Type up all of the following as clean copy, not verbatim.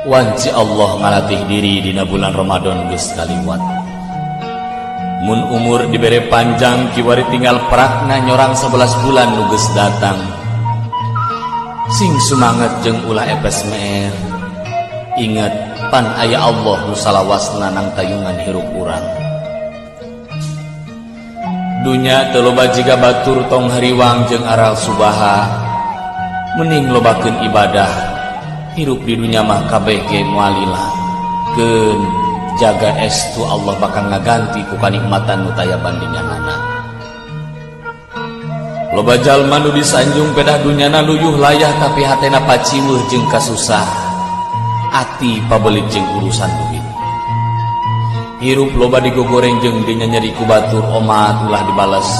Wanci Allah ngalatih diri dina bulan Ramadan geus kaliwat. Mun umur dibere panjang, kiwari tinggal prakna nyorang 11 bulan nu geus datang. Sing sumanget jeung ulah epes meer. Inget pan aya Allah nu salawasna nangtayungan hirup urang. Dunya teu loba jiga batur, tong hariwang jeung aral subaha. Mending lobakeun ibadah. Hirup di dunya mah kabeh ge moal lila. Keun jaga estu Allah bakal ngaganti ku kanikmatan nu taya bandinganana. Loba jalma nu disanjung pedah dunyana luyuh layah, tapi hatena paciweuh jeung kasusah. Ati pabelit jeung urusan duit. Hirup loba digogoreng jeung dinyanyeri ku batur, omat ulah dibales.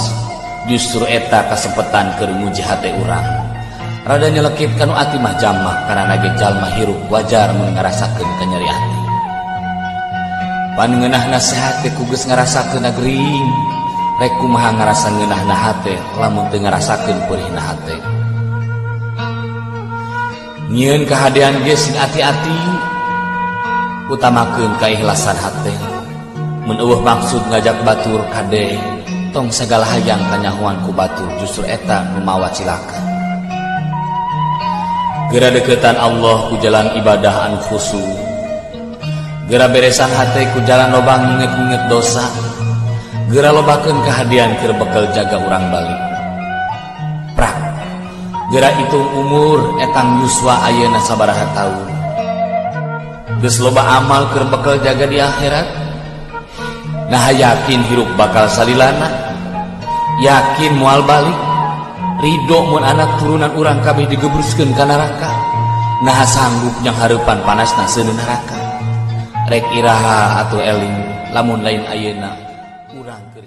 Justru eta kasepetan keur nguji hate urang. Rada nyelekit kanu ati mah jamak, karena ge jalma hirup wajar mun ngarasakeun kanyeri ati. Pangeunah nasihat teh ku geus ngarasakeun gering. Rek kumaha ngarasa ngeunahna hate lamun teu ngarasakeun peurihna hate? Nyieun kahadean ge sing ati-ati, utamakeun kaikhlasan hate. Mun euweuh maksud ngajak batur, kade tong sagala hayang kanyahoan ku batur, justru eta nu mawa cilaka. Gera deketan Allah ku jalan ibadah anu khusyuk. Gera beresan hate ku jalan loba nginget-nginget dosa. Gera lobakeun kahadean keur bekel jaga urang balik. Prak. Gera hitung umur, etang yuswa ayeuna sabaraha taun. Geus loba amal keur bekel jaga di akhirat. Nah, yakin hirup bakal salilana. Yakin moal balik. Ridho mun anak turunan urang kabeh digebruskeun ka neraka? Nah, sanggup nyanghareupan panasna seuneu neraka? Rek iraha atuh eling, lamun lain ayeuna urang keur